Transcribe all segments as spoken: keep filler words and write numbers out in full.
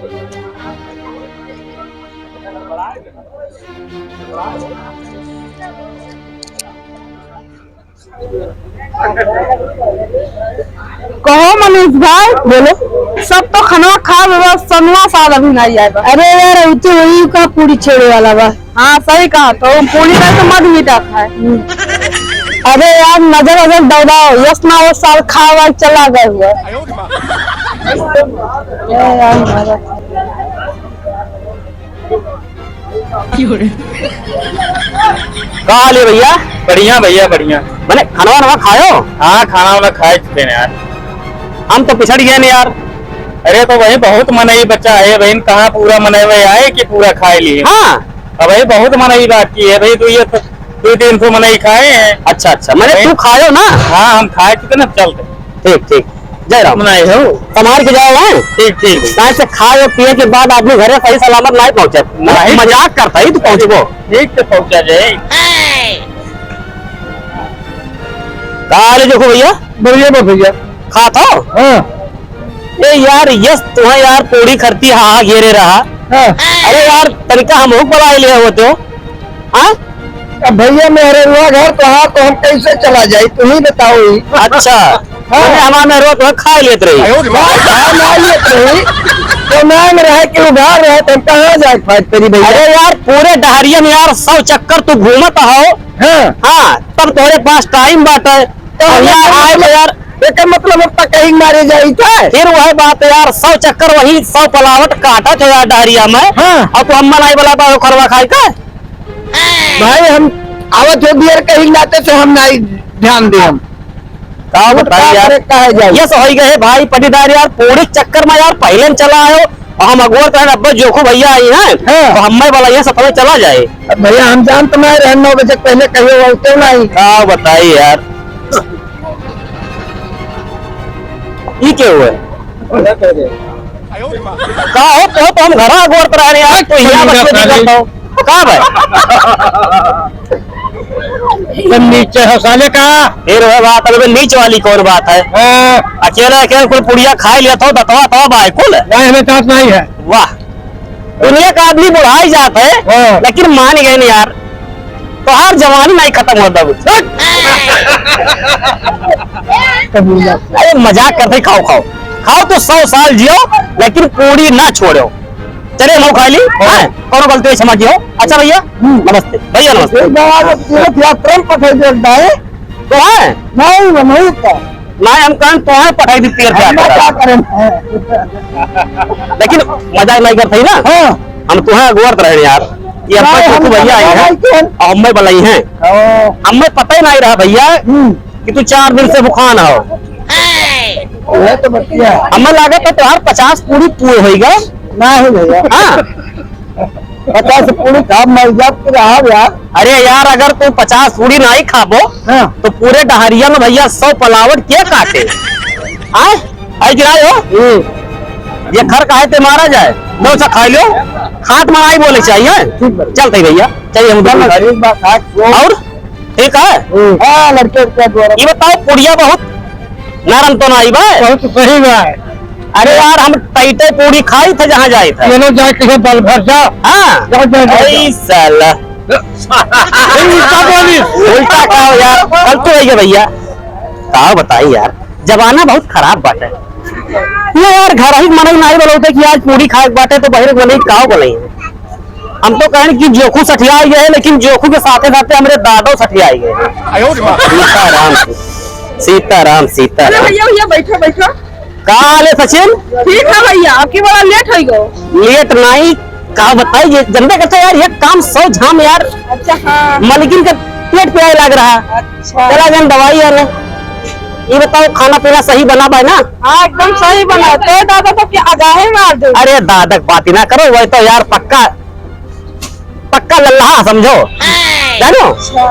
कहो मनीष भाई, बोलो। सब तो खाना खा लेबा, सनुआ साहब अभी नहीं आए बा। अरे यार, उ तो वही का पूरी छेड़े वाला बा। हाँ, सही कहा, तो पूरी रहे तो मत मीठा खाए। हम्म। अरे यार, नजर नजर दौड़ाओ, यस ना वो साल खा हुआ चला गए हुआ। ए यार, नजर। का हाल है भैया? बढ़िया भैया, बढ़िया। मने खाना वाना खायो? हाँ, खाना वाना खाए चुके हैं यार। हम तो पिछड़ गए हैं यार। अरे तो वही बहुत मनई बचा है भाई, कहाँ पूरा मनई आए कि पूरा खाए लिए। हाँ। अब भाई बहुत मनई बाकी है भाई, तो ये तो दो तीन सौ मनई खाए हैं। अच्छा, अच्छा, मने भाई तू खायो ना? हाँ, हम खाए चुके ना, चलते। ठीक, ठीक। जय राम। बनाए हो। संभाल के जाओ, हैं? ठीक, ठीक। काहे से खाए और पिए के बाद आदमी घरे सही सलामत नाहीं पहुँचे। नाहीं। मजाक करता ही तू पहुँचबो। ठीक से पहुँचा जाए। का हाल है देखो भैया? बढ़िया बा भैया। खात हो? हाँ। ए यार, यस तुम्हें यार पूरी खरती हा घेरे रहा। हाँ। अरे यार, तनिका हमहू बुलाए ले हो तो। हाँ? अब भैया मेहररुआ घर तोहार तो हम कैसे चला जाई, तू ही बताओ ही। अच्छा। हाँ। मने हमार मेहररुआ तोहार खाए लेत रही। अयो रे बाप। हाँ, खाए ना लेत रही। तो नाम रहे कि उधार रहे, तो हम कहाँ जाए फाज करी भैया? अरे यार, पूरे डहरिया में यार सौ चक्कर तू घूमत हो। हाँ। हाँ, तब तोहरे पास टाइम बाटे। तो और यहाँ हमें आए तो यार, एकर मतलब अब तक कहीं मारे जाई थे। फिर वही बात यार, सौ चक्कर वही सौ पलावट काटत है यार डहरिया में। हाँ। और तू हम्मा नाहीं बुलाता हो खरवा खाए का? भाई हम आवत हो बियर कहीं नाते से हम नाहीं ध्यान दे हम। का बताई का यार? करे, काहे जाई? ये सो होई गए भाई पटीदार यार, पूरी चक्कर में यार पहले न चला आयो। हम अगोर कहन अब्बे जोखू भैया आई हैं, हाँ। तो हम्मे वाला ये सफर चला जाए। अब भैया हम जानत नाहीं रहन, नौ बजे पहले कहियो वो क्यों नाहीं? का बताई यार, ई के हुए? का हो तो, तो हम घरा अगोर पर आ रहे हैं, तो यहाँ बस में दिक्कत हो। का भाई? तो नीचे हो साले का। फिर वह बात, अब नीच वाली कौन बात है? हाँ। अकेला, अकेला कुल पुड़िया खाए लिया था, दतवा तवा बाय कुल। नहीं, हमें दांत नहीं है। वाह, दुनिया का आदमी बुढ़ाई जात है, हाँ। लेकिन मान गए नहीं यार, तोहार जवानी नहीं खत्म होत बाबू। अरे मजाक करते, खाओ, खाओ, खाओ तो सौ साल जियो, लेकिन पूरी ना छोड़ो। चले, हम खाई ली। हाँ। हाँ, कौनो गलती क्षमा कियो। अच्छा भैया, हम्म। नमस्ते। भैया, नमस्ते। एक बार आप तीर्थ यात्रा में पठाई दे रहा है। तो है? नहीं, वो नहीं था। नहीं, हम कहन तो है, पठाई दी तीर्थ हम यात्रा। क्या करें? लेकिन मजाक नहीं करते ही ना। हाँ। हम तो है अगोर रहे यार। ये अब्बा नहीं, चुकू हम भैया आई हैं। नहीं किए। और हमें बुलाई हैं। ओ। हमें पता ही नहीं रहा भैया। हम्म। कि तू चार दिन से भुखान हो। वह तो बतिया है। हमें लागत है तोहार पचास पूरी पूरे होइगा। नहीं भैया। हाँ। पचास पूरी खाब, मैं जब के रहा यार। अरे यार, अगर तू पचास पूरी नहीं खाबो, हाँ। तो पूरे डहरिया में भैया सौ पलावट के काटे? हाँ? आई गिराए हो? हम्म। ये खर काहे ते मारा जाए? दो सा खा लो। खात में आई बोले चाहिए। ठीक है। चलते भैया, चलिए हम चल, दोनों। गरीब बात है, वो और ठीक है? हम्म। हाँ, लड़के उड़के द्वारा। ये बताओ, पुड़िया बहुत नरम तो नहीं बा? बहुत सही बा। अरे यार, हम टाइटे पूड़ी खाई थे जहाँ जाए थे। ये लोग जाए कहीं बल भर जा। हाँ। जाओ, जाओ, जाओ, जाओ। ऐ साला। उल्टा बोली। उल्टा का हो यार? गलत हो गया भैया। का बताई यार, जमाना बहुत खराब बाटे। ये यार, घर ही मनई नहीं बोलते कि आज पूड़ी खाए के बाटे, तो बहिर बोले, का बोले? हम तो कहन कि जोखू सठिया गए, लेकिन जोखू के साथे साथे हमरे दादो सठिया गए। आयो रे माँ। सीताराम, सीताराम, अरे सीताराम। भैया, भैया, बैठो, बैठो। का हाल है सचिन? ठीक है भैया, आपकी बड़ा लेट हो गो। लेट नहीं, का बताई, ये जनता कहते यार, ये काम सौ झाम यार। अच्छा, हाँ। मलकिन के पेट पे आए लग रहा। अच्छा। चला जान दवाई यार। ये बताओ, खाना पीना सही बना बा ना? हाँ, एकदम सही बना। तो दादा तो क्या आगाहे मार दे। अरे दादा, बात ही ना करो, वह तो यार पक्का पक्का लल्हा समझो, जानो? अच्छा।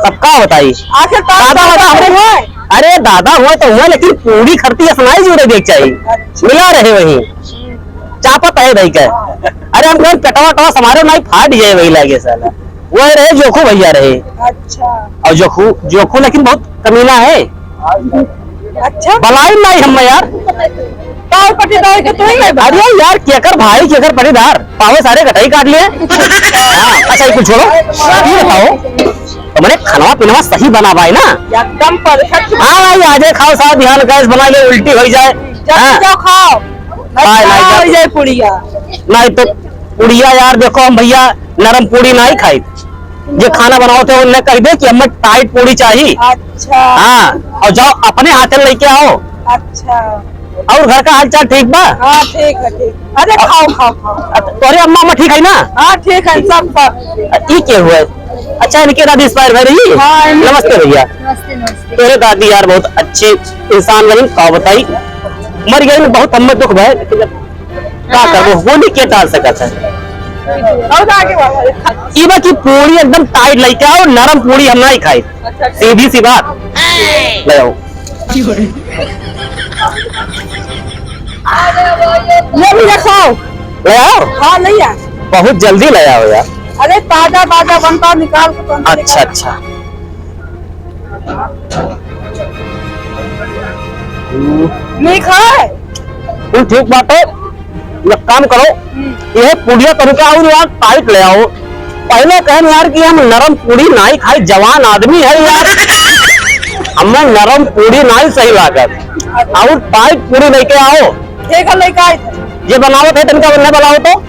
सबका बताई। आखिर का दादा दादा होता हमरे हुआ है? अरे दादा हुआ तो हुआ, लेकिन पूरी खरती असनाई जुड़े देख चाहिए। अच्छा। मिला रहे वही। चापत है भाई का। अरे हम कौन पेटवा टवा समारे नहीं फाट जाए वही लागे साला। वो रहे जोखू भैया रहे। अच्छा। और जोखू, जोखू लेकिन बहुत कमीना है। अच्छा। बलाई नहीं हम यार। पाव पटीदार के तू ही नहीं बना। अरे यार, केकर भाई, केकर पटीदार, पावे सारे गटई काट लिए। हाँ, अच्छा, ये कुछ छोड़ो, ये बताओ, तो मने खानवा पीनवा सही बना पाए ना? एकदम perfect। हाँ भाई, आजे खाओ, साहब, बिहान गैस बना ले, उल्टी हो जाए। जल्दी हाँ। जाओ, खाओ। हाँ, नहीं, अच्छा, हो जाए पुड़िया। नहीं तो पुड़िया यार, देखो, हम भैया नरम पूड़ी नहीं खाई। जे खाना बनावत है, उन्हें कह दे कि हमें tight पूड़ी चाहिए। अच्छा। हाँ, और जाओ, अपने हाथे लेके आओ। अच्छा। और घर का हाल चाल ठीक बा? हाँ, ठीक है, ठीक। अरे, खाओ, खाओ, खाओ। अ, तोरे अम्मा, अम्मा ठीक है ना? हाँ, ठीक है, सब, सब। अ, ई के हुआ? अच्छा, इनके दादी expire भई रही? हाँ, इनके। नमस्ते भैया। नमस्ते, नमस्ते। तोरे दादी यार बहुत अच्छी इंसान रही, का बताई, मर गई, बहुत हमें दुख भय, लेकिन अब का करबो, होली के टाल सकत है। और आगे बढ़ो। ई बा कि पूड़ी एकदम tight लेके आओ, नरम पूड़ी हम नहीं खाई। अच्छा, अच्छा। सीधी सी बात। ले आओ। ये भी रखो। ले आओ। हाँ, ले आ। बहुत जल्दी ले आओ यार। अरे, ताजा, ताजा बनता, निकाल के बनता, अच्छा, निकाल। अच्छा। हम्म। मीठा है? तू ठीक बाटे, एक काम करो, हम्म। यह पुड़िया तनिका और यार tight ले आओ। पहले कहन यार कि हम नरम पूड़ी नाई खाई, जवान आदमी है यार, हमें नरम पूड़ी नाई सही लागत, और tight पूड़ी लेके आओ। ठीक है, लेके आए थे। ये बनावत है, तनिका बनने बनाओ तो।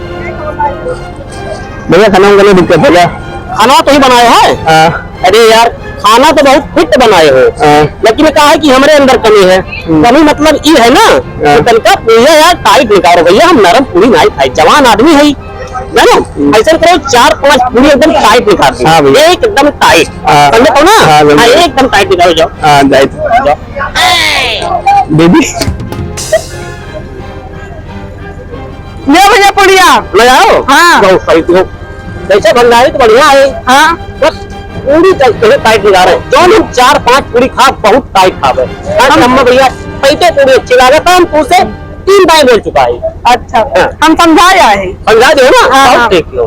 भैया, खाना उनका नहीं दिक्कत भैया। खाना तो ही बनाए है। हाँ। अरे यार, खाना तो बहुत fit बनाए हो, हाँ। लेकिन का है कि हमरे अंदर कमी है। हम्म। कमी मतलब ई है ना, हाँ। कि तनका पूड़िया यार tight निकालो भैया, हम नरम पूड़ी नहीं खाई, जवान आदमी है, जानो? हम्म। ऐसा करो, चार पांच पूड़ी एकदम tight निकाल दो। हाँ भैया। एकदम tight। हाँ। समझे तो ना? हाँ, बिल्कुल। हाँ, एकदम tight निकालो, जाओ। हाँ, tight। जाओ। दीदी। ले भैया पुड़िया। ले आओ। हाँ। बहुत सही तू। जैसे भंडारी तो बढ़िया है। हाँ। बस पूरी चल, चलो tight निकाल रहे। जो हम चार पांच पूरी खा, बहुत tight खा गए। आज हम अम्मा भैया, पैसे पूरी अच्छी लागत है, हम तुझसे तीन बार बोल चुका है। अच्छा। हाँ। हम समझा आए हैं। समझा दो ना? हाँ, बहुत हाँ। ठीक हो।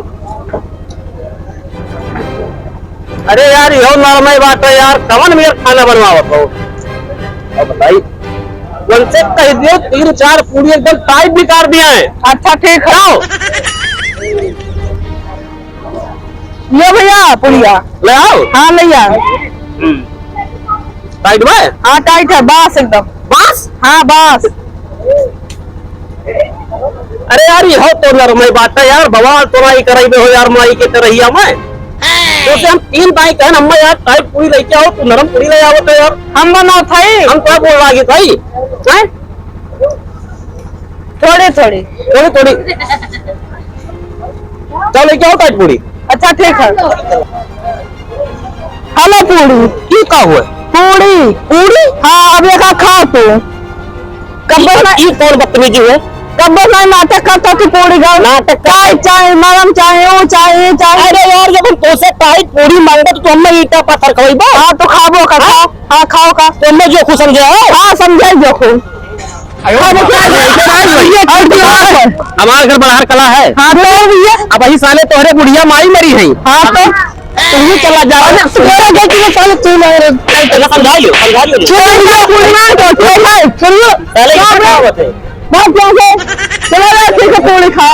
अरे यार, इहो नरमय बात है यार, कवन मेर खाना बनवावत हो? अब बताई, उनसे कह दियो, तीन चार पूरी एकदम tight निकाल दिया है। अच्छा, ठीक है। लाओ। ले भैया, पुड़िया। ले आओ। हाँ, ले आ। हम्म। Tight बा? हाँ, tight है, बस एकदम। बस? हाँ, बस। अरे यार, इहो तो नरमय बात है यार, बवाल तो नाई करइबे हो यार, माई के तरहिया में। तो से हम तीन भाई कहन, अम्मा यार, tight पूरी लेके आओ, तू नरम पूरी ले आओ तो यार। हम बनाओ थाई। हम क्या बोल रहा है भाई? हैं? थोड़ी थोड़ी। थोड़ी थोड़ी। चलो, लेके आओ tight पूरी। अच्छा, ठीक है। हेलो पूरी। की का हुआ? पूरी। पूरी? हाँ, अब एक खा तू। कब्बो ई, ना ई कौन बदतमीजी हुआ? कब्बो ना नाटक करता तू पूरी गाँव। नाटक चाहे, चाहे नरम, चाहे ऊ, चाहे ई, चाहे। अरे यार, जब हम तोसे tight पूरी मांगबो तो तू हमें ईटा पत्थर खवाइबो? हाँ, तो खाबो का, हाँ? खाओ। हाँ, खाओ का। तो हमें जो खुश समझे हो? हाँ, समझे जो खुश। हमारे घर बलहार कला है। हाँ, तो भैया। अब वही साले तोहरे बुढ़िया माई मरी है। हाँ, तो तू ही चला जा। अरे, तुम्हारा गलती है, साले, तू ना रे। चला, समझा लियो, समझा लियो। छोड़ दिया, पूरी मार दो, छोड़ दो, सुन लो। साले, क्या क्या बात है? बात क्या है? चला जा, ठीक है, पूरी खा।